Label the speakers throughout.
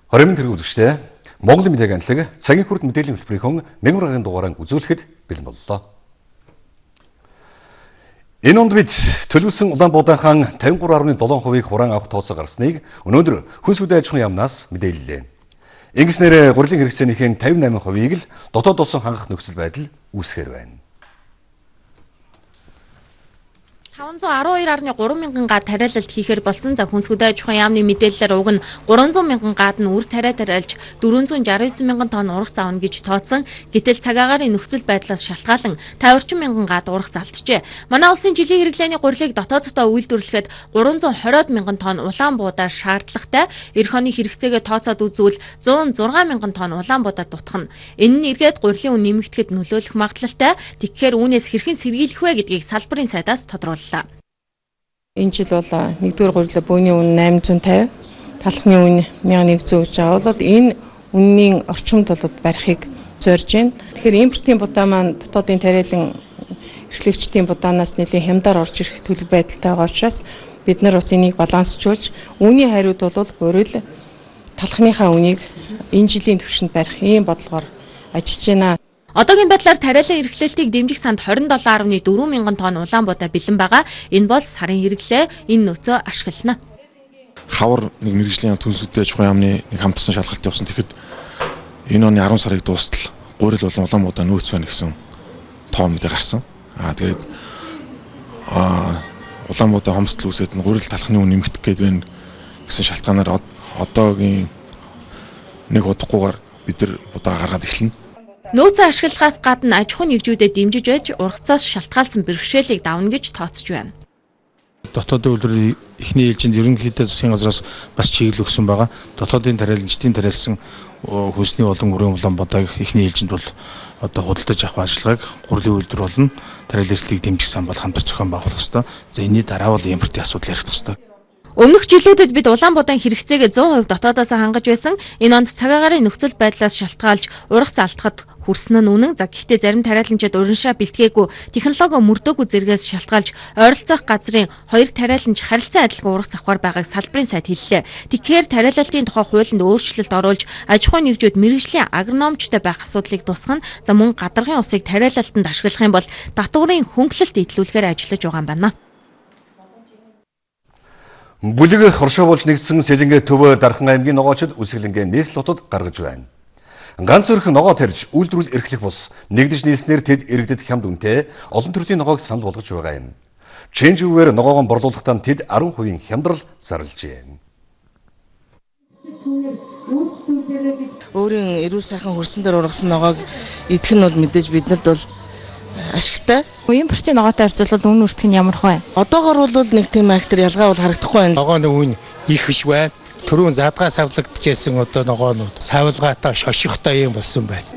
Speaker 1: Хорин тэрэг үзэгчдээ, Монголын мэдээг агентлаг цагийн хүрд мэдээллийн хөтөлбөрийн мягмар гарагийн дугаараа үзүүлэхэд бэлэн боллоо. Энэ онд бид төлөвлөсөн Улаанбуудаа хаан 53.7%-ийг хураан авах тооцоо гаргасныг өнөөдөр хөлс хөдөө аж ахуйн яамнаас мэдээллээ. Ингэснээр гурилын хэрэгцээнийхээ 58%-ийг л дотоод улсын хангах нөхцөл байдал үүсгэхээр байна.
Speaker 2: 512.3 мянган га тариалалт хийхээр болсон. За, хүнс хөдөө аж ахуйн яамны мэдээллээр уг нь 300 мянган гад нь үр тариа тариалж 469 мянган тонн ургац авна гэж тооцсон. Гэтэл цаг агаарын нөхцөл байдлаас шалтгаалan 50 орчим мянган гад ургац алджээ. Манай улсын жилийн хэрэглээний гурилыг дотооддоо үйлдвэрлэхэд 320 мянган тонн улаан буудаа шаардлагатай. Ирэх оны хэрэгцээгээ тооцоод үзвэл 106 мянган тонн улаан будаа дутхна. Энэ нь эргээд гурилын үн нэмэгдэхэд нөлөөлөх магадлалтай. Тэгэхээр үүнээс хэрхэн сэргийлэх вэ гэдгийг салбарын сайдаас тодрууллаа.
Speaker 3: Энэ жил бол нэгдүгээр гурилаа бөөний үн 850, талхны үн 1100 гэж байгаа бол энэ үнийн орчимд бол барихыг зорж байна. Тэгэхээр импортын будаа маань дотоодын тариалан эрхлэгчдийн будаанаас нэлээн хямдар орж ирэх төлөв байдалтай байгаа учраас бид нар бас энийг балансжуулж үүний хариуд бол гурил талхныхаа үнийг энэ жилийн түвшинд барих ийм бодлогоор ажиллаж байна.
Speaker 2: Одоогийн байдлаар тариалан эрхлэлтийг дэмжих санд 27.4 мянган тонн улаан будаа бэлэн байгаа. Энэ бол сарын хэрэглээ, энэ нөөцөө ашиглана.
Speaker 4: Хавар нэг мэргэжлийн төсөлтэй аж ахуйн яамны нэг хамтарсан шалгалт явсан. Тэгэхэд энэ оны 10 сарыг дуустал гурил болон улаан будаа нөөц байна гэсэн тоо мэдээ гарсан. Аа, тэгээд улаан будаа хомсдол үүсээд нь гурил талхны үн нэмэгдэх гээд байна гэсэн шалтгаанаар одоогийн нэг удахгүйгээр бид нар будаа гаргаад эхэлнэ.
Speaker 2: Нөөцөө ашиглахаас гадна аж ахуйн нэгжүүдэд дэмжиж байж ургацаас шалтгаалсан бэрхшээлийг давна гэж тооцож байна.
Speaker 5: Дотоодын үйлдвэр эхний ээлжинд ерөнхийдөө засгийн газраас бас чиглэл өгсөн байгаа. Дотоодын тариаланчдын тариалсан хөлсний болон өрийн улаан будааг эхний ээлжинд бол одоо худалдаж авах ажиллагааг гурилын үйлдвэр болон тариалан эрхлэлтийг дэмжих сан бол хамтарч зохион байгуулах ёстой. За, энэний дараа бол импортын асуудал яригдах ёстой.
Speaker 2: Өмнөх жилүүдэд бид улаан будаан хэрэгцээгээ 100% дотоодоос хангаж байсан. Энэ онд цаг агаарын нөхцөл байдлаас шалтгаалж ургац алдахад хүрсэн нь үнэн. За, гэхдээ зарим тариаланчид урагшаа бэлтгээгүй, технологи мөрдөөгүй зэргээс шалтгаалж ойролцоох газрын хоёр тариаланч харилцан адилхан ургац авахар байгааг салбарын сайд хэллээ. Тэгэхээр тариалалтын тухай хуулинд өөрчлөлт оруулж аж ахуйн нэгжүүд мэргэжлийн агрономчтой байх асуудлыг тусгах нь, за, мөн гадаргын усыг тариалалтанд ашиглах юм бол татварын хөнгөлөлт эдлүүлэхээр ажиллаж байгаа юм байна.
Speaker 1: Бүлэг хоршоо болж нэгдсэн Сэлэнгэ төв Дархан аймгийн ногоочид үсгэлэнгээ нийслэл хотод гаргаж байна. Ганц өрх ногоо тарьж үйлдвэрлэл эрхлэх бус нэгдэж нийлснээр тэд иргэдэд хямд үнэтэй олон төрлийн ногоог санал болгож байгаа юм. Чэнжүүгээр ногоогоо борлуулахдаа тэд 10% хямдрал зарлжээ.
Speaker 6: Өөрийн эрүүл сайхан хөрсөн дээр ургасан ногоог идэх нь бол мэдээж бидэнд бол ашигтай.
Speaker 7: Импортын ногоотой харьцуулбал үн өртөх нь ямар вэ?
Speaker 6: Одоогор бол нэг тийм актер ялгаа бол харагдахгүй байна.
Speaker 8: Ногооны үн их биш байна. Түрүүн задгаа савлагдчихсэн одоо ногоонууд савлгаатай, шошигтой юм болсон байна.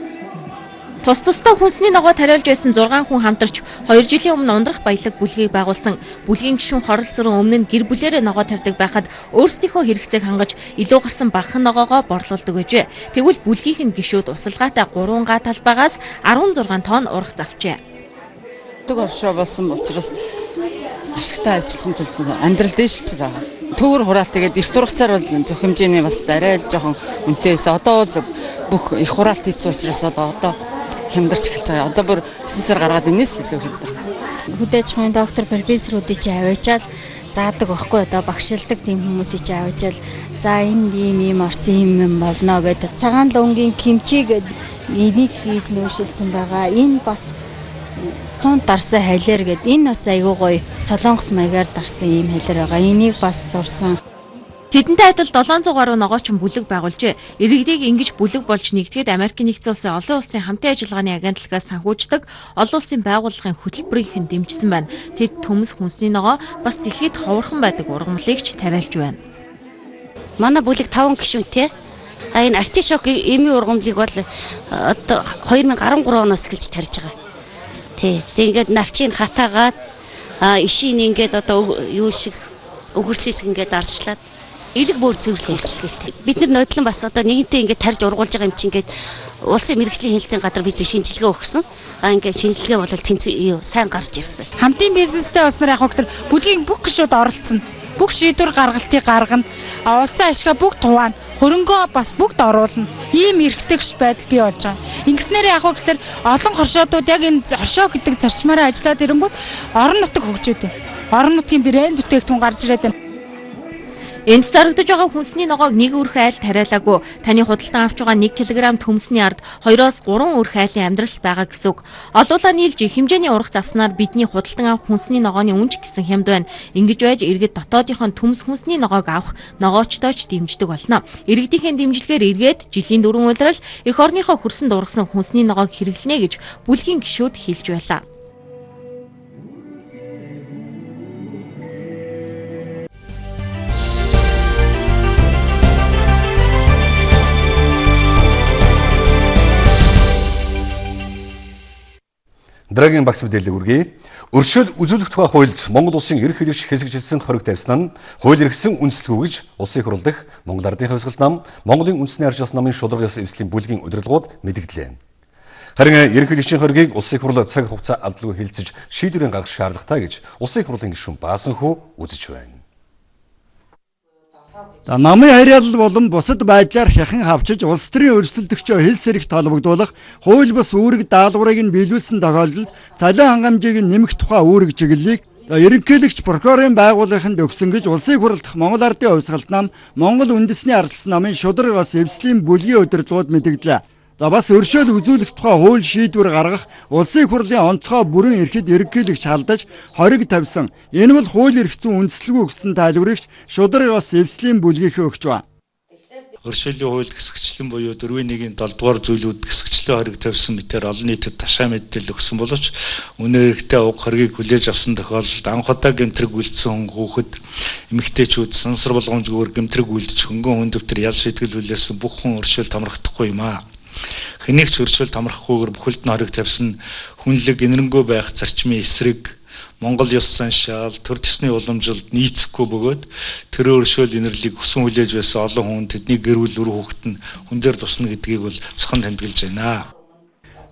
Speaker 2: Тус тусдаа хүнсний ногоо тариалж байсан 6 хүн хамтарч 2 жилийн өмнө Ундрах баялаг бүлгийг байгуулсан. Бүлгийн гишүүн Хорол сүрэн өмнө нь гэр бүлээрээ ногоо тарьдаг байхад өөрсдийнхөө хэрэгцээг хангаж илүү гарсан багахан ногоогоо борлуулдаг байжээ. Тэгвэл бүлгийнх нь гишүүд усалгаатай 3 га талбайгаас 16 тонн ургац авчээ.
Speaker 9: Бүлэг хоршоо болсон учраас ашигтай ажилласан тул амьдрал дээшилж байгаа. Төвөр хураалт тэгээд эрт ургацаар бол зөв хэмжээний бас арай л жоохон үнэтэй байсан. Одоо бол бүх их хураалт хийсэн учраас бол одоо хямдарч эхэлж байгаа. Одоо бүр 9 сар гаргаад энэс илүү хямдар.
Speaker 10: Хөдөө аж ахуйн доктор, профессоруудыг чи аваачаал заадаг байхгүй, одоо багшилдаг тийм хүмүүсийг чи аваачаал, за, энд ийм ийм орсон юм юм болно гэдэг. Цагаан лунгийн кимчи гэдэг энийг хийж нөөшилсөн байгаа. Энэ бас 100 дарсан халиар гэдэг, энэ бас айгүй гоё солонгос маягаар дарсан ийм халиар байгаа. Энийг бас сурсан.
Speaker 2: Тэдэнтэй адил 700 гаруй ногоочин бүлэг байгуулжээ. Иргэдийг ингэж бүлэг болж нэгдэхэд Америкийн нэгдсэн улсын олон улсын хамтын ажиллагааны агентлагаас санхүүждэг олон улсын байгууллагын хөтөлбөрийнхэн дэмжсэн байна. Тэд төмс, хүнсний ногоо, бас дэлхийд ховорхон байдаг ургамлыг ч тариалж байна.
Speaker 11: Манай бүлэг 5 гишүүнтэй. А энэ артишок эмийн ургамлыг бол одоо 2013 оноос эхэлж тарьж байгаа. Тий. Тэг ингээд навчийг хатаагаад, ишийн ингээд одоо юу шиг өгөрсөн шиг ингээд арчлаад элэг бөөр цэвэрлэх үйлчилгээтэй. Бид нар нодлон бас одоо нэгэнтээ ингээд тарьж ургуулж байгаа юм чинь ингээд улсын мэргэжлийн хяналтын газар бидний шинжилгээ өгсөн. А ингээд шинжилгээ бол тэнцээ сайн гарч ирсэн.
Speaker 12: Хамтын бизнестэй болсноор яг хөө бүлгийн бүх гишүүд оролцсон. Бүх шийдвэр гаргалтыг гаргана. А улсын ашгаа бүгд хуваана. Хөрөнгөө бас бүгд оруулна. Ийм эрхтгч байдал бий болж байгаа. Ингэснээр яг вэ гэхээр олон хоршоодууд яг энэ хоршоо гэдэг зарчмаараа ажиллаад ирэнгүүт орон нутаг хөгжөөд байна. Орон нутгийн брэнд бүтээгдэхүүн гарч ирээд байна.
Speaker 2: Энд зарагдаж байгаа хүнсний ногоог нэг өрх айл тариалаагүй. Таны худалдан авч байгаа 1 кг төмсний ард 2-оос 3 өрх айлын амьдрал байгаа гэсэн үг. Олуулаа нийлж их хэмжээний ургац авснаар бидний худалдан авах хүнсний ногооны үнэ ч гэсэн хямд байна. Ингэж байж иргэд дотоодынхон төмс хүнсний ногоог авах ногоочтой ч дэмждэг болно. Иргэдийнхээ дэмжлэгээр эргээд жилийн 4 улирал эх орныхоо хөрсөнд ургасан хүнсний ногоог хэрэглэнэ гэж бүлгийн гишүүд хэлж байлаа.
Speaker 1: Дараагийн багц мэдээлэл хүргэе. Өршөөл үзүүлэх тухай хуульд Монгол улсын эрх хэрэгч хэсэгжилсэн хориг тавьсан нь хууль эрхсэн үндэслэгүй гэж Улсын их хурал дэх Монгол Ардын хувьсгалт нам, Монголын үндэсний ард намын шударга ёс эвслийн бүлгийн удирдлагууд мэдгдлээ. Харин эрх хэрэгчийн хоригийг Улсын их хурал цаг хугацаа алдалгүй хэлцэж шийдвэрийн гаргах шаардлагатай гэж Улсын их хурлын гишүүн Баасанхүү үзэж байна.
Speaker 13: За намын харьяалал болон бусад байдлаар хяхан хавчиж улс төрийн өрсөлдөгчөө хил сэрэгт холбогдуулах хууль бус үүрэг даалгаврыг нь биелүүлсэн тохиолдолд цалин хангамжийг нь нэмэх тухай үүрэг чиглэлийг ерөнхийлөгч прокурорын байгууллаганд өгсөн гэж Улсын их хурал дахь Монгол Ардын хувьсгалт нам, Монгол үндэсний ардчилсан намын шударга ёс эвслийн бүлгийн удирдлагууд мэдгдлээ. За бас өршөөл үзүүлэх тухай хууль шийдвэр гаргах Улсын их хурлын онцгой бүрэн эрхэд ерөнхийлөгч халдаж хориг тавьсан. Энэ бол хууль эрх зүйн үндэслэлгүй гэсэн тайлбарыг шударга ёс эвслийн бүлгийнхээ өгч байна.
Speaker 14: Өршөөлийн хуульд хэсэгчлэн буюу 4-1-ийн 7 дугаар зүйлүүд хэсэгчлэн хориг тавьсан мэтээр олон нийтэд ташаа мэдээлэл өгсөн боловч үнэ хэрэгтээ уг хоргийг хүлээж авсан тохиолдолд анх удаа гэмтрэг үлдсэн хүн, хүүхэд, эмэгтэйчүүд сансар болгоомжгүйгээр гэмтрэг үлдэж хөнгөн хүн дэвтэр ял шийтгэл хүлээсэн бүх хүн өршөөл томрохдохгүй юм аа. Хэнийг ч өршөөл томроохгүйгээр бүхэлд нь хориг тавьсан хүнлэг энэрэнгүй байх зарчмын эсрэг Монгол ёс заншаал, төр төсний уламжилд нийцэхгүй бөгөөд тэр өршөөл инэрлийг хүсэн хүлээж байсан олон хүн тэдний гэр бүл үр хүүхэд нь хүн дээр тусна гэдгийг бол цохон тэмдэглэж байна.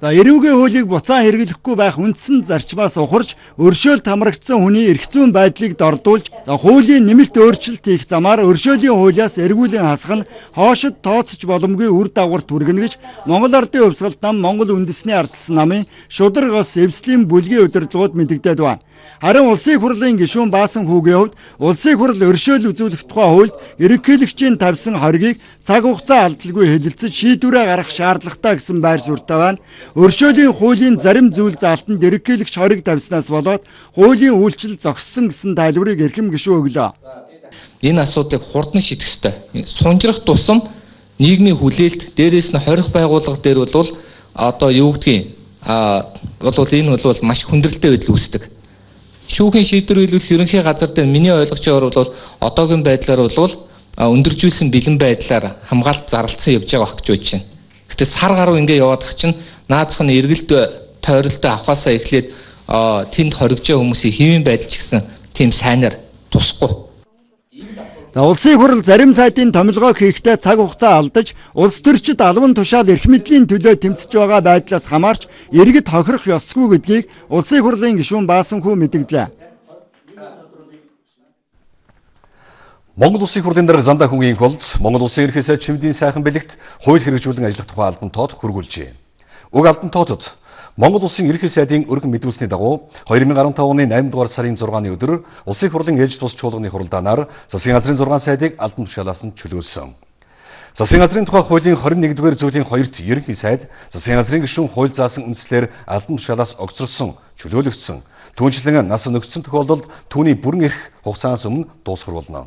Speaker 13: За эрүүгийн хуулийг буцаан хэрэглэхгүй байх үндсэн зарчмаас ухарч өршөөл тамрагдсан хүний эрх зүйн байдлыг дордуулж за хуулийн нэмэлт өөрчлөлт хийх замаар өршөөлийн хуулиас эргүүлэн хасах нь хоошид тооцож боломгүй үр дагаварт хүргэнэ гэж Монгол Ардын хувьсгалт нам, Монгол үндэсний ардчилсан намын шударга ёс эвслийн бүлгийн удирдлагууд мэдэгдээд байна. Харин Улсын их хурлын гишүүн Баасан хүүгийн хувьд Улсын их хурал өршөөл үзүүлэх тухай хуульд ерөнхийлөгчийн тавьсан хоригийг цаг хугацаа алдалгүй хэлэлцэж шийдвэрээ гаргах шаардлагатай гэсэн байр суурьтай байна. Өршөөлийн хуулийн зарим зүйл заалтанд ерөнхийлөгч хориг тавьснаас болоод хуулийн үйлчлэл зогссон гэсэн тайлбарыг эрхэм гишүүн өглөө.
Speaker 15: Энэ асуудлыг хурдан шийдэх ёстой. Сунжрах тусам нийгмийн хүлээлт, дээрээс нь хорих байгууллага дээр бол одоо юу гэдгийг бол энэ бол маш хүндрэлтэй байдал үүсдэг. Шүүхийн шийдвэр биелүүлэх ерөнхий газар дээр миний ойлгож байгаагаар бол одоогийн байдлаар бол өндөржүүлсэн бэлэн байдлаар хамгаалт зарлцсан явж байгаа байх гэж бодож байна. Гэтэ сар гаруй ингэ яваадах чинь наазах нь эргэлт тойролтоо авахаасаа эхлээд тэнд хоригжээ хүмүүсийн хэвийн байдал ч гэсэн тийм сайнаар тусахгүй.
Speaker 13: За Улсын их хурал зарим сайдын томилгоо хийхдээ цаг хугацаа алдаж улс төрчид албан тушаал эрх мэдлийн төлөө тэмцэж байгаа байдлаас хамаарч иргэд хохирох ёсгүй гэдгийг Улсын их хурлын гишүүн Баасанхүү мэдгдлээ.
Speaker 1: Монгол Улсын их хурлын дарга Зандаа хүнгийн болд Монгол Улсын ерөнхий сайд Чимдийн сайхан бэлэгт хууль хэрэгжүүлэн ажиллах тухай албан тоод хүргүүлжээ. Уг албан тоодод Монгол Улсын ерөнхий сайдын өргөн мэдүүлсний дагуу 2015 оны 8 дугаар сарын 6-ны өдөр Улсын их хурлын ээлж тус чуулганы хуралдаанаар засгийн газрын 6 сайдыг албан тушаалаас нь чөлөөлсөн. Засгийн газрын тухай хуулийн 21-р зүйлийн 2-т ерөнхий сайд засгийн газрын гишүүн хууль заасан үндслээр албан тушаалаас огцорсон, чөлөөлөгдсөн, түүнчлэн нас нөхцсөн тохиолдолд түүний бүрэн эрх хугацаанаас өмнө дуусгах болно.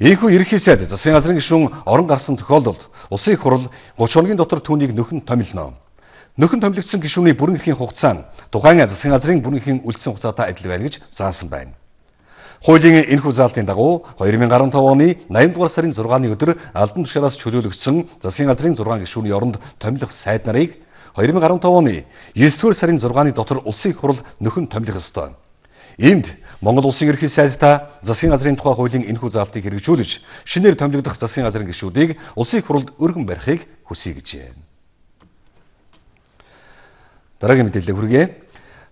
Speaker 1: Ийхүү ерөнхий сайд засгийн газрын гишүүн орон гарсан тохиолдолд Улсын их хурал 30 хоногийн дотор түүнийг нөхөн томилно. Нөхөн томилогдсон гишүүний бүрэн эрхийн хугацаа нь тухайн засгийн газрын бүрэн эрхийн үлдсэн хугацаатай адил байна гэж заасан байна. Хуулийн энэхүү заалтын дагуу 2015 оны 8 дугаар сарын 6-ны өдөр албан тушаалаас чөлөөлөгдсөн засгийн газрын 6 гишүүний оронд томилох сайд нарыг 2015 оны 9 дугаар сарын 6-ны дотор Улсын их хурал нөхөн томилох ёстой. Иймд Монгол Улсын ерөнхий сайдтай засгийн газрын тухай хуулийн энэхүү заалтыг хэрэгжүүлж шинээр томилогдох засгийн газрын гишүүдийг Улсын их хурлд өргөн барихыг хүсье гэжээ. Дараагийн мэдээлэл хүргэе.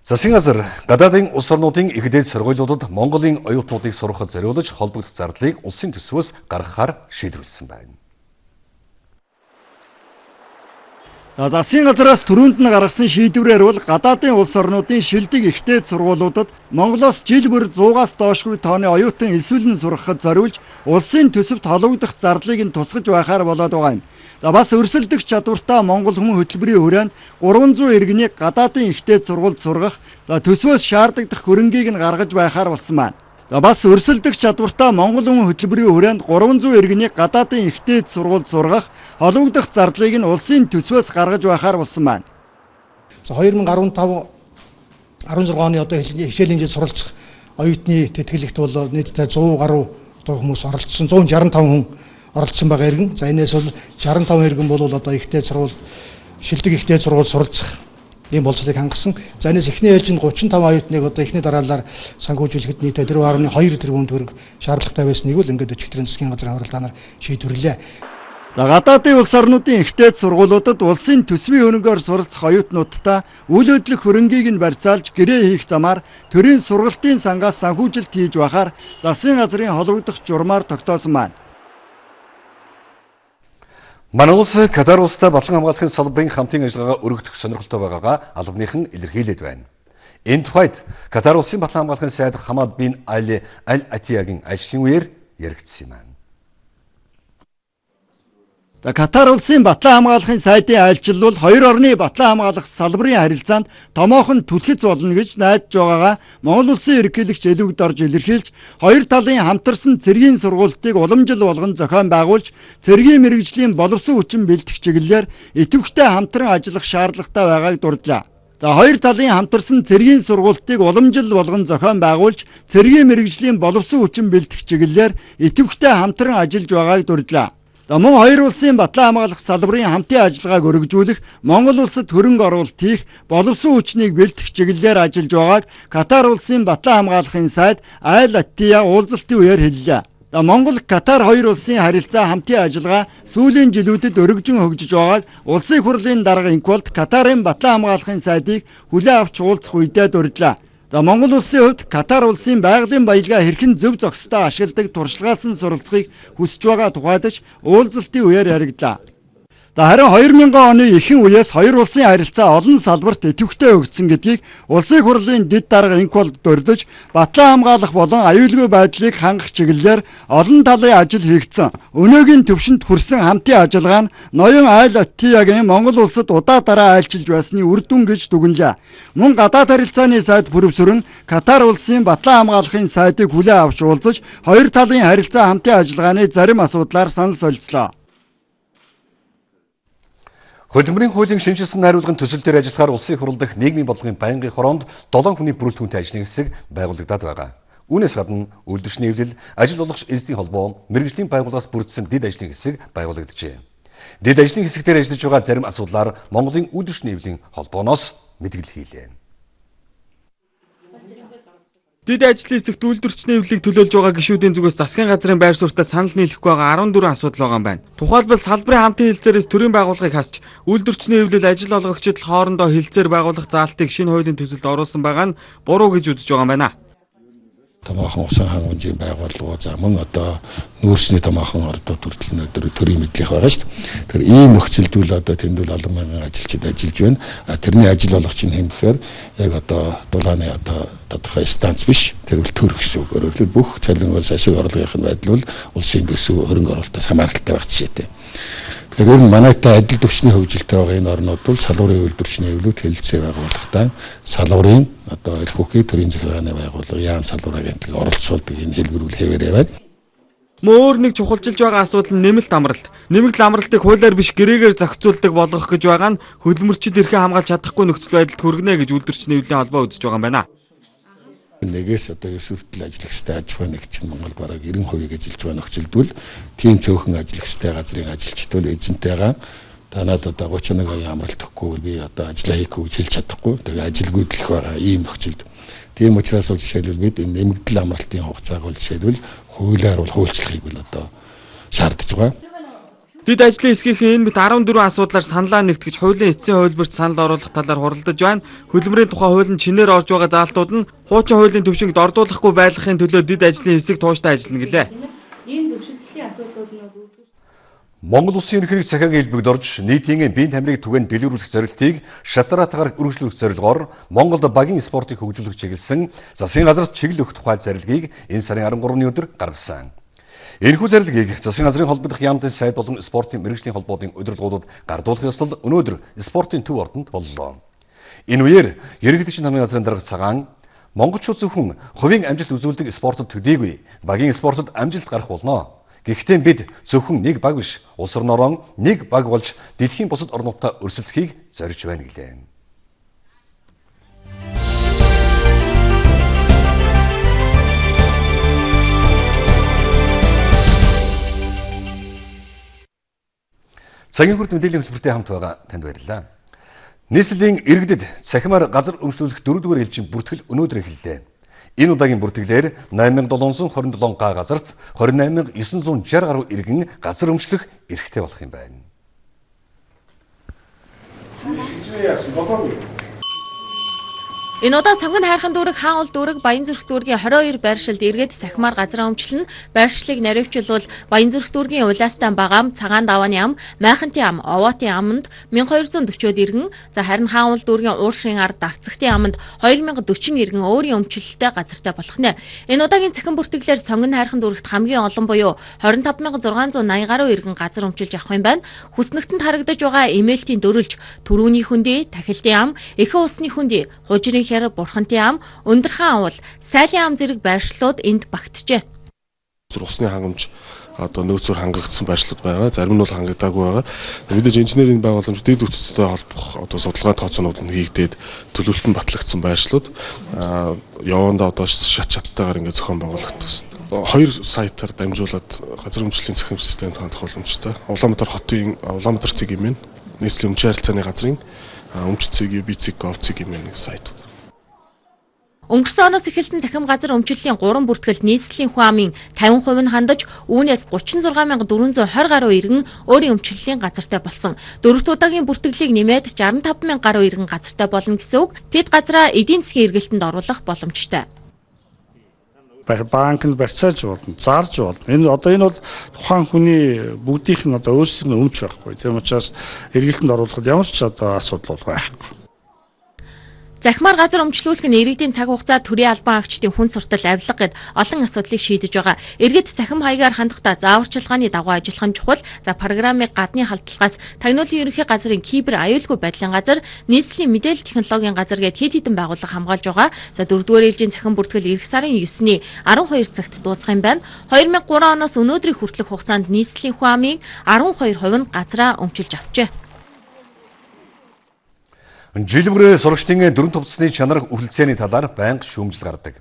Speaker 1: Засгийн газар гадаадын улс орнуудын их дээд сургуулиудад Монголын оюутнуудыг сургахад зориулж холбогдох зардлыг улсын төсвөөс гаргахаар шийдвэрлэсэн байна.
Speaker 13: За засгийн газраас түрүүнд нь гаргасан шийдвэрээр бол гадаадын улс орнуудын шилдэг их дээд сургуулиудад Монголоос жил бүр 100-аас доошгүй тооны оюутан элсүүлэн сургахад зориулж улсын төсөвт холбогдох зардлыг нь тусгаж байхаар болоод байгаа юм. За бас өрсөлдөх чадвартай монгол хүн хөтөлбөрийн хүрээнд 300 иргэнийг гадаадын их дээд сургуульд сургах, за төсвөөс шаардлагадах хөрөнгийг нь гаргаж байхаар болсон байна. За бас өрсөлдөх чадвартай монгол хүн хөтөлбөрийн хүрээнд 300 иргэнийг гадаадын их дээд сургуульд сургах, холбогдох зардлыг нь улсын төсвөөс гаргаж байхаар болсон байна.
Speaker 8: За 2015 16 оны одоо хичээлийн жил суралцах оюутны тэтгэлэгт бол нийтдээ 100 гаруй одоо хүмүүс оролцсон, 165 хүн оролцсон байгаа иргэн. За энээс бол 65 иргэн бол одоо их дээд сургууль, шилдэг их дээд сургууль суралцах ийм болцлыг хангасан. За энэс эхний ээлжинд 35 оюутныг одоо эхний дараалалаар санхүүжүүлэхэд нийтдээ 4.2 тэрбум төгрөг шаардлагатай байсныг л ингээд өчигдрийн засгийн газрын хуралдаанаар шийдвэрлээ.
Speaker 13: За гадаадын улс орнуудын их дээд сургуулиудад улсын төсвийн хөрөнгөөр суралцах оюутнуудтай үйл хөдлөх хөрөнгийг нь барьцаалж гэрээ хийх замаар төрийн сургалтын сангаас санхүүжилт хийж байхаар засгийн газрын холбогдох журмаар тогтоосон байна.
Speaker 1: Манай улс Катар улстай батлан хамгаалахын салбарын хамтын ажиллагаа өргөдөх сонирхолтой байгаагаа албаныхан илэрхийлээд байна. Энэ тухайд Катар улсын батлан хамгаалахын сайд Хамад бин Али Аль Атиягийн ажлын үеэр яригдсан юм байна.
Speaker 13: За Катар улсын батлан хамгаалахын сайдын айлчлал бол хоёр орны батлан хамгаалах салбарын харилцаанд томоохон түлхэц болно гэж найдаж байгаагаа Монгол улсын ерөнхийлөгч Элүгд орж илэрхийлж, хоёр талын хамтарсан цэргийн сургуультыг уламжил болгон зохион байгуулж, цэргийн мэргэжлийн боловсон хүчин бэлтгэх чиглэлээр идэвхтэй хамтран ажиллах шаардлагатай байгааг дурдлаа. За хоёр талын хамтарсан цэргийн сургуультыг уламжил болгон зохион байгуулж, цэргийн мэргэжлийн боловсон хүчин бэлтгэх чиглэлээр идэвхтэй хамтран ажиллаж байгааг дурдлаа. За мөн хоёр улсын батлан хамгаалах салбарын хамтын ажиллагааг өргөжүүлэх, Монгол улсад хөрөнгө оруулалт хийх, боловсон хүчнийг бэлтгэх чиглэлээр ажиллаж байгааг Катар улсын батлан хамгаалахын сайд Айл Аттия уулзалтын үеэр хэллээ. За Монгол Катар хоёр улсын харилцаа хамтын ажиллагаа сүүлийн жилүүдэд өргөжин хөгжиж байгааг улсын хурлын дарга Инкволд Катарын батлан хамгаалахын сайдыг хүлээн авч уулзах үедээ дурдлаа. За Монгол улсын хувьд Катар улсын байгалийн баялгаа хэрхэн зөв зохистой ашигладаг туршлагаасан суралцахыг хүсэж байгаа тухайд ч уулзалтын үеэр яригдлаа. За харин 2000 оны ихэнх үеэс хоёр улсын харилцаа олон салбарт идэвхтэй хөгжсөн гэдгийг улсын хурлын дэд дарга Инкволд дурдж, батлан хамгаалах болон аюулгүй байдлыг хангах чиглэлээр олон талын ажил хийгдсэн. Өнөөгийн төвшөнд хүрсэн хамтын ажиллагаа нь ноён Айл Аттиягийн Монгол улсад удаа дараа айлчилж байсны үр дүн гэж дүгнэлээ. Мөн гадаад харилцааны сайд бүрвсүрэн Катар улсын батлан хамгаалахын сайдыг хүлээн авч уулзаж, хоёр талын харилцаа хамтын ажиллагааны зарим асуудлаар санал солилцлоо.
Speaker 1: Хөдөлмөрийн хуулийн шинэчилсэн найруулгын төсөл дээр ажиллахаар улсын их хурал дахь нийгмийн бодлогын байнгын хороонд 7 хүний бүрэлдэхүүнтэй ажлын хэсэг байгуулагдаад байгаа. Үүнээс гадна үйлдвэрчний эвлэл, ажил олгогч эзний холбоо, мэргэжлийн байгууллагаас бүрдсэн дэд ажлын хэсэг байгуулагджээ. Дэд ажлын хэсэг дээр ажиллаж байгаа зарим асуудлаар Монголын үйлдвэрчний эвлийн холбооноос мэдгэл хийлээ.
Speaker 16: Дэд ажлын хэсэгт үйлдвэрчний эвлэлийг төлөөлж байгаа гишүүдийн зүгээс засгийн газрын байр суурьтай санал нийлэхгүй байгаа 14 асуудал байгаа юм байна. Тухайлбал салбарын хамтын хэлцээрээс төрийн байгууллагыг хасч үйлдвэрчний эвлэл ажил олгогчид хоорондоо хэлцээр байгуулах заалтыг шинэ хуулийн төсөлд оруулсан байгаа нь буруу гэж үзэж байгаа юм байна.
Speaker 17: Томоохон усан хангамжийн байгууллагууд, за мөн одоо нүүрсний томоохон ордууд хүртэл өнөөдөр төрийн мэдлэх байгаа шүү дээ. Тэгэхээр ийм нөхцөлд үл одоо тэнд үл олон мянган ажилчид ажиллаж байна. А тэрний ажил олгогч нь хэм гэхээр яг одоо дулааны одоо тодорхой станц биш. Тэр бол төр гэсэн үг. Өөрөөр хэлбэл бүх цалин улс ашиг орлогын байдал бол улсын төсөв хөрөнгө оруулалтаас хамааралтай байх жишээтэй. Тэгэхээр ер нь манайтай адил түвшний хөгжилтэй байгаа энэ орнууд бол салгуурын үйлдвэрчний эвлүүд хэлэлцээ байгууллагатай салгуурын одоо эрх хүчний төрийн захиргааны байгууллага, яам салгуур агентлагийг оролцуулдаг энэ хэлбэр үл хэвээрээ байна.
Speaker 16: Мөн өөр нэг чухалчилж байгаа асуудал нь нэмэлт амралт. Нэмэлт амралтыг хуулиар биш гэрээгээр зохицуулдаг болгох гэж байгаа нь хөдөлмөрчид эрхээ хамгаалж чадахгүй нөхцөл байдалд хүргэнэ гэж үйлдвэрчний эвлийн холбоо үзэж байгаа юм байна.
Speaker 17: Нэгээс одоо 9 хүртэл ажиллах ёстой аж ахуйн нэг чинь Монгол бараг 90% ажиллаж байгаа нөхцөлд бол тийм цөөхөн ажиллах ёстой газрын ажилчид бол эзэнтэйгээ та надад одоо 31 хоногийн амралт өгөхгүй бол би одоо ажиллаа хийхгүй гэж хэлж чадахгүй. Тэгээ ажилгүй дэлэх байгаа ийм нөхцөлд. Тийм учраас бол жишээлбэл бид энэ нэмэгдэл амралтын хугацааг бол жишээлбэл хуулиар бол хуульчлахыг бол одоо шаардж байгаа.
Speaker 16: Дэд ажлын хэсгийнхэн энэ мэт 14 асуудлаар саналаа нэгтгэж хуулийн эцсийн хувилбарт санал оруулах талаар хуралдаж байна. Хөдөлмөрийн тухай хууль нь чинээр орж байгаа заалтууд нь хуучин хуулийн түвшинд ордуулахгүй байлгахын төлөө дэд ажлын хэсэг тууштай ажиллана гэлээ.
Speaker 7: Ийм зөвшөлтслийн асуудлууд нь
Speaker 1: Монгол Улсын ерөнхийлөгч захиагийн элбэгд орж нийтийн биеийн тамирыг түгээнд дэлгэрүүлэх зорилтыг шатаратгаар үргэлжлүүлэх зорилгоор Монголд багийн спортыг хөгжүүлэх чиглэсэн засгийн газарт чиглэл өгөх тухай зарилгийг энэ сарын 13-ны өдөр гаргасан. Энэхүү зарилгийг засгийн газрын холбогдох яамны сайд болон спортын мэргэжлийн холбоодын удирдлагуудад гардуулах ёслол өнөөдөр спортын төв ордонд боллоо. Энэ үеэр ерөнхийлөгчийн намын газрын дарга Цагаан монголчууд зөвхөн хувийн амжилт үзүүлдэг спортод төдийгүй багийн спортод амжилт гарах болно. Гэхдээ бид зөвхөн нэг баг биш, улс орноороо нэг баг болж дэлхийн бусад орнуудтай өрсөлдөхийг зорж байна гэлээ. Цагийн хүрд мэдээллийн хөтөлбөртэй хамт байгаа танд баярлалаа. Нийслэлийн иргэдэд цахимаар газар өмчлүүлэх 4-р ээлжийн бүртгэл өнөөдөр эхэллээ. Энэ удаагийн бүртгэлээр 8727 га газарт 28960 гаруй иргэн газар өмчлөх эрхтэй болох юм байна.
Speaker 2: Энэ удаа Сонгон хайрхан дүүрэг, Хаан уул дүүрэг, Баянзүрх дүүргийн 22 байршилд эргээд цахимаар газраа өмчлөн. Байршлыг наривчлуул Баянзүрх дүүргийн Улаастан багам, Цагаан давааны ам, Майхантын ам, Овоотын аманд 1240-од иргэн, за харин Хаан уул дүүргийн Ууршийн ард Дарцагтын аманд 2040 иргэн өөрийн өмчлөлттэй газартай болох нэ. Энэ удаагийн цахим бүртгэлээр Сонгон хайрхан дүүрэгт хамгийн олон буюу 25680 гаруй иргэн газар өмчилж авах юм байна. Хүснэгтэнд харагдаж байгаа эмээлтийн дөрөлж, Төрүүний хөндий, Тахилтын ам, Эхэн усны хөндий, Хужирын хяр, Бурхантын ам, Өндөрхаан уул, Сайлын ам зэрэг байршлууд энд багтжээ.
Speaker 4: Усны хангамж одоо нөөцөөр хангагдсан байршлууд байгаа. Зарим нь бол хангагдаагүй байгаа. Мэдээж инженерийн байгууламж дэд бүтцтэй холбох одоо судалгаа тооцоонууд нь хийгдээд төлөвлөлт нь батлагдсан байршлууд явандаа одоо шат шаттайгаар ингээд зохион байгуулагдсан. Хоёр сайтаар дамжуулаад газар өмчлөлийн цахим системд хандах боломжтой. Улаанбаатар хотын Улаанбаатар цэг юм. Нийслэлийн өмчийн харилцааны газрын өмч цэг, UB цэг, gov цэг юм нэг сайт.
Speaker 2: Өнгөрсөн оноос эхэлсэн цахим газар өмчлөлийн 3 бүртгэлд нийслэлийн хүн амын 50% нь хандаж, үүнээс 36420 гаруй иргэн өөрийн өмчлөлийн газартай болсон. Дөрөвт удаагийн бүртгэлийг нэмээд 65000 гаруй иргэн газартай болно гэсэн үг. Тэд газраа эдийн засгийн эргэлтэнд оруулах боломжтой.
Speaker 18: Банкнд барьцааж болно, зарж болно. Энэ одоо энэ бол тухайн хүний бүгдийнх нь одоо өөрсдийнх нь өмч байхгүй. Тийм учраас эргэлтэнд оруулахад ямар ч одоо асуудал бол байхгүй.
Speaker 2: Захимаар газар өмчлүүлэх нь иргэдийн цаг хугацаа, төрийн албан агчдын хүн суртал авилга гэд олон асуудлыг шийдэж байгаа. Иргэд цахим хаягаар хандахдаа зааварчилгааны дагуу ажиллах нь чухал. За программыг гадны халдлагаас тагнуулын ерөнхий газрын кибер аюулгүй байдлын газар, нийслэлийн мэдээлэл технологийн газар гэд хэд хэдэн байгууллага хамгаалж байгаа. За 4-р ээлжийн цахим бүртгэл эх сарын 9-ний 12 цагт дуусах юм байна. 2003 оноос өнөөдрийн хүртэлх хугацаанд нийслэлийн хүн амын 12% нь газраа өмчилж авчээ.
Speaker 1: Жил бүрээ сурагчдын дүрэм тувцсны чанар үргэлцээний талаар байнга шүүмжил гардаг.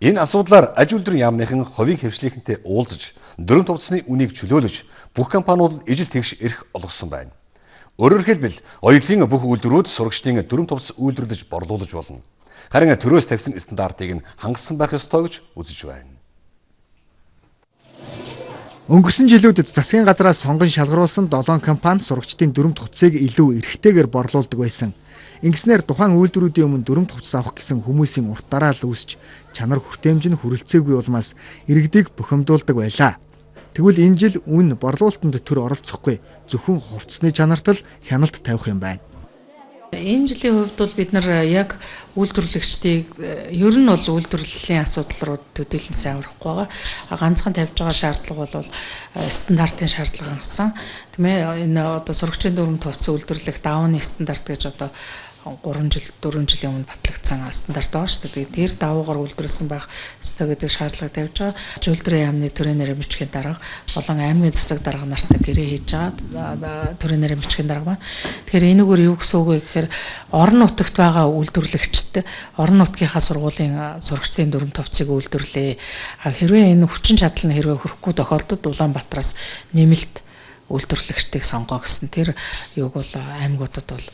Speaker 1: Энэ асуудлаар аж үйлдвэрийн яамныхан хувийн хэвшлийнхэнтэй уулзаж, дүрэм тувцсны үнийг чөлөөлөж, бүх компаниудад ижил тэгш эрх олгосон байна. Өөрөөр хэлбэл, оюутлын бүх үйлдвэрүүд сурагчдын дүрэм тувц үйлдвэрлэж борлуулж болно. Харин төрөөс тавьсан стандартыг нь хангасан байх ёстой гэж үзэж байна.
Speaker 19: Өнгөрсөн жилүүдэд засгийн газраас сонгон шалгаруулсан 7 компани сурагчдын дүрэм хувцсыг илүү эрхтэйгээр борлуулдаг байсан. Ингэснээр тухайн үйлдвэрүүдийн өмнө дүрэм хувцас авах гэсэн хүмүүсийн урт дараа л үүсч чанар хүртээмж нь хүрэлцээгүй улмаас иргэдийг бухимдуулдаг байлаа. Тэгвэл энэ жил үн борлуулалтанд төр оролцохгүй зөвхөн хувцсны чанарт л хяналт тавих юм байна.
Speaker 20: Энэ жилийн хувьд бол бид нар яг үйлдвэрлэгчдийг ер нь бол үйлдвэрлэлийн асуудал руу төдийлөн сайн орохгүй байгаа. Ганцхан тавьж байгаа шаардлага бол стандартын шаардлага хангасан. Тийм ээ, энэ одоо сурагчийн дүрэм хувцас үйлдвэрлэх даавны стандарт гэж одоо 3 жил 4 жилийн өмнө батлагдсан стандарт байгаа шүү дээ. Тэр давуугаар үйлдвэрлэсэн байх ёстой гэдэг шаардлага тавьж байгаа. Үйлдвэрийн яамны төрийн нэрийн бичгийн дарга болон аймгийн засаг дарга нартай гэрээ хийж байгаа. Төрийн нэрийн бичгийн дарга маань. Тэгэхээр энэгээр юу гэсэн үг вэ гэхээр орон нутагт байгаа үйлдвэрлэгчд орон нутгийнхаа сургуулийн сурагчдын дүрэм товцыг үйлдвэрлэе. Хэрвээ энэ хүчин чадал нь хэрвээ хүрэхгүй тохиолдолд Улаанбаатараас нэмэлт үйлдвэрлэгчдийг сонгоо гэсэн тэр юуг бол аймагуудад бол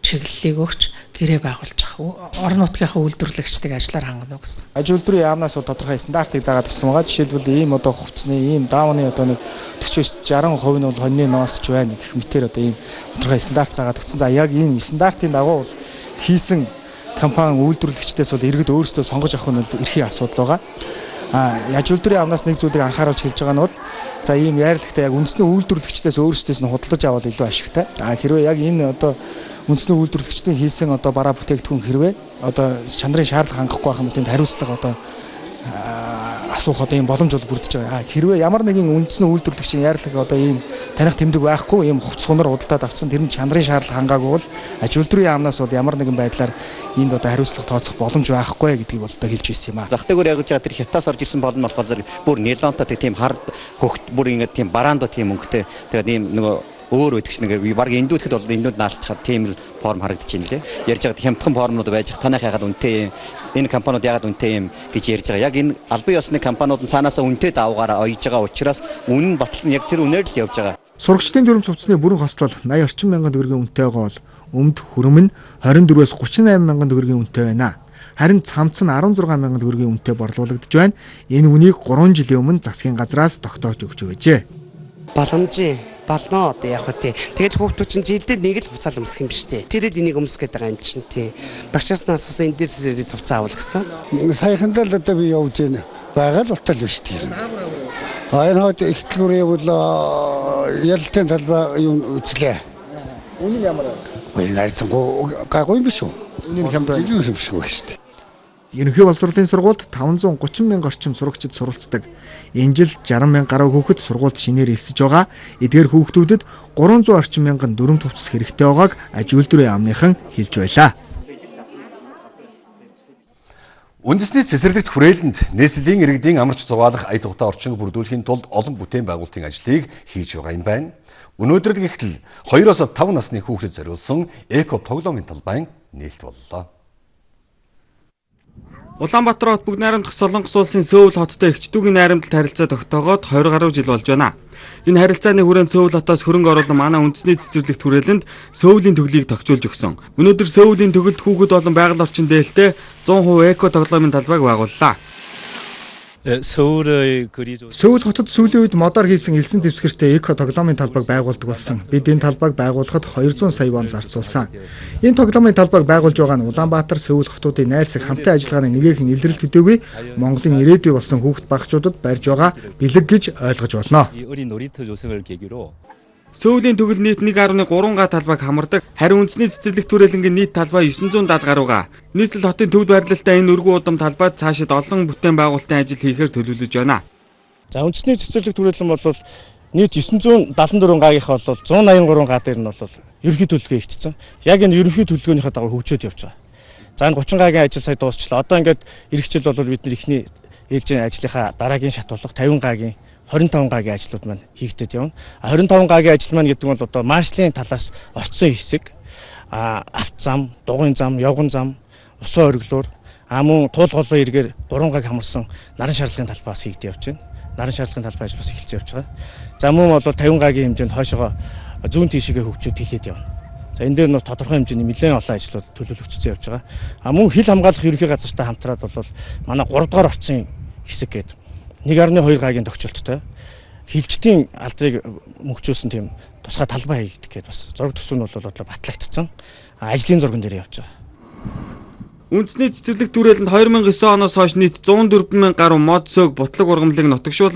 Speaker 20: чиглэлийг өгч гэрээ байгуулж байгаа. Орон нутгийнхаа үйлдвэрлэгчдийг ажиллаар хангана гэсэн.
Speaker 21: Аж үйлдвэрийн яамнаас бол тодорхой стандартыг заагаад өгсөн байгаа. Жишээлбэл ийм одоо хувцсны ийм даавны одоо нэг 40-60% нь бол хоньны ноосч байна гэх мэтэр одоо ийм тодорхой стандарт заагаад өгсөн. За яг ийм стандартын дагуу бол хийсэн компани үйлдвэрлэгчдээс бол иргэд өөрсдөө сонгож авах нь бол эрхийн асуудал байгаа. Аж үйлдвэрийн яамнаас нэг зүйлийг анхааруулж хэлж байгаа нь бол за ийм яарлагтай яг үндэсний үйлдвэрлэгчдээс өөрсдөөс нь худалдаж авал илүү ашигтай. Хэрвээ яг энэ одоо үндэсний үйлдвэрлэгчдийн хийсэн одоо бараа бүтээгдэхүүн хэрвээ одоо чанарын шаардлага хангахгүй байх юм бол тэнд хариуцлага одоо асуух одоо ийм боломж бол бүрдэж байгаа. Хэрвээ ямар нэгэн үндэсний үйлдвэрлэгчийн яарлаг одоо ийм таних тэмдэг байхгүй ийм хувцас хунар худалдаад авсан тэр нь чанарын шаардлага хангаагүй бол аж үйлдвэрийн яамнаас бол ямар нэгэн байдлаар энд одоо хариуцлага тооцох боломж байхгүй гэдгийг бол одоо хэлж байсан юм аа.
Speaker 3: Зах дээгүүр явж байгаа тэр хятаас орж ирсэн болно болохоор зэрэг бүр нэлонтой тийм хар хөгт бүр ингээд тийм бараандо тийм өнгөтэй тэгээд ийм нөгөө өөр байдаг ч нэг баг эндүүдэхэд бол эндүүд наалдчихад тийм л форм харагдаж байна лээ. Ярьж байгаа хямдхан формнууд байж танайх ягаад үнэтэй юм, энэ компаниуд ягаад үнэтэй юм гэж ярьж байгаа. Яг энэ албан ёсны компаниуд нь цаанаасаа үнэтэй даваагаар оёж байгаа учраас үнэн баталсан яг тэр үнээр л явж байгаа.
Speaker 19: Сурагчдын дүрм хувцсны бүрэн хослол 80 орчим мянган төгрөгийн үнэтэй байгаа бол өмд хүрм нь 24-өөс 38 мянган төгрөгийн үнэтэй байна. Харин цамц нь 16 мянган төгрөгийн үнэтэй борлуулагдаж байна. Энэ үнийг 3 жилийн өмнө засгийн газраас тогтоож өгч байжээ.
Speaker 22: Боломжийн болно одоо яг хөө тий. Тэгэл хүүхдүүд чинь жилдээ нэг л хувцас өмсөх юм биш тий. Тэр л энийг өмсөх гэдэг байгаа юм чинь тий. Багшаас нас бас энэ дээр зэрэг хувцас авал гэсэн.
Speaker 23: Саяхандаа л одоо би явж байна. Байгаа л утал биш тий. А энэ хойд их дэлгүүр явбал ялалтын талбай юм үзлээ.
Speaker 19: Үнэн ямар вэ?
Speaker 23: Үгүй нарцсан гайгүй юм биш үү?
Speaker 19: Үнэн хямд байна.
Speaker 23: Илүү юм шиг байна шүү дээ.
Speaker 19: Ерөнхий боловсролын сургуульд 530 мянга орчим сурагчид суралцдаг. Энэ жил 60 мянга гаруй хүүхэд сургуульд шинээр элсэж байгаа. Эдгээр хүүхдүүдэд 300 орчим мянган дүрм хувцас хэрэгтэй байгааг аж үйлдвэрийн яамныхан хэлж байлаа.
Speaker 1: Үндэсний цэцэрлэгт хүрээлэнд нийслэлийн иргэдийн амарч зугаалах ая тухтай орчин бүрдүүлэхийн тулд олон бүтээн байгуулалтын ажлыг хийж байгаа юм байна. Өнөөдөр л гэхтэл 2-оос 5 насны хүүхдэд зориулсан эко тоглоомын талбай нээлт боллоо.
Speaker 16: Улаанбаатар хот бүгд найрамдах Солонгос улсын Сөүл хоттой эгч дүүгийн найрамдалт харилцаа тогтоогоод 20 гаруй жил болж байна. Энэ харилцааны хүрээнд Сөүл хотоос хөрөнгө оруулан манай үндэсний цэцэрлэгт хүрээлэнд Сөүлийн төглийг тохижуулж өгсөн. Өнөөдөр Сөүлийн төгөлд хүүхэд болон байгаль орчин дээлтэй 100% эко тоглоомын талбайг байгууллаа.
Speaker 19: Сөүл хотод сүүлийн үед модоор хийсэн элсэн дэвсгэртэй эко тоглоомын талбайг байгуулдаг болсон. Бид энэ талбайг байгуулахад 200 сая вон зарцуулсан. Энэ тоглоомын талбайг байгуулж байгаа нь Улаанбаатар, Сөүл хотуудын найрсаг хамтын ажиллагааны нэгэхэн илрэл төдийгүй Монголын ирээдүй болсон хүүхэд багачуудад барьж байгаа бэлэг гэж ойлгож болно.
Speaker 16: Сөүлийн төгөл нийт 1.3 га талбайг хамардаг. Харин үндэсний цэцэрлэгт хүрээлэнгийн нийт талбай 970 гаруй га. Нийслэл хотын төвд байрлалтай энэ өргөн удам талбайд цаашид олон бүтээн байгуулалтын ажил хийхээр төлөвлөж байна.
Speaker 24: За үндэсний цэцэрлэгт хүрээлэн бол нийт 974 гаагийнхаа бол 183 га дээр нь бол ерөнхий төлөвлөгөө хийгдсэн. Яг энэ ерөнхий төлөвлөгөөнийхөө дагуу хөгжөөд явж байгаа. За энэ 30 гаагийн ажил сая дуусчлаа. Одоо ингээд ирэх жил бол бид нар эхний ээлжийн ажлынхаа дараагийн шат болох 50 гаагийн 25 гаагийн ажлууд маань хийгдээд явна. 25 гаагийн ажил маань гэдэг нь бол одоо маршлын талаас орцсон хэсэг, авт зам, дугуйн зам, явган зам, усан ориглоор, мөн туул голын эргээр 3 гааг хамарсан наран шаардлагын талбай бас хийгдэж явж байна. Наран шаардлагын талбай бас эхэлж явж байгаа. За мөн бол 50 гаагийн хэмжээнд хойшоогоо зүүн тийшээгээ хөгжөөд хилээд явна. За энэ дээр нь тодорхой хэмжээний нэлээд олон ажлууд төлөвлөгдсөн явж байгаа. Мөн хил хамгаалах ерөнхий газартай хамтраад бол манай 3 дугаар орцсон хэсэг гэдэг 1.2 гаагийн тохиолдолтой хилжтийн алдрыг мөхчүүлсэн тийм тусгай талбай хийгдэх гээд бас зураг төсөв нь бол одоо батлагдсан. Ажлын зурган дээр явж байгаа.
Speaker 16: Үндэсний цэцэрлэгт хүрээлэнд 2009 оноос хойш нийт 104 мянган гаруй мод сөг бутлаг ургамлыг нутагшуулан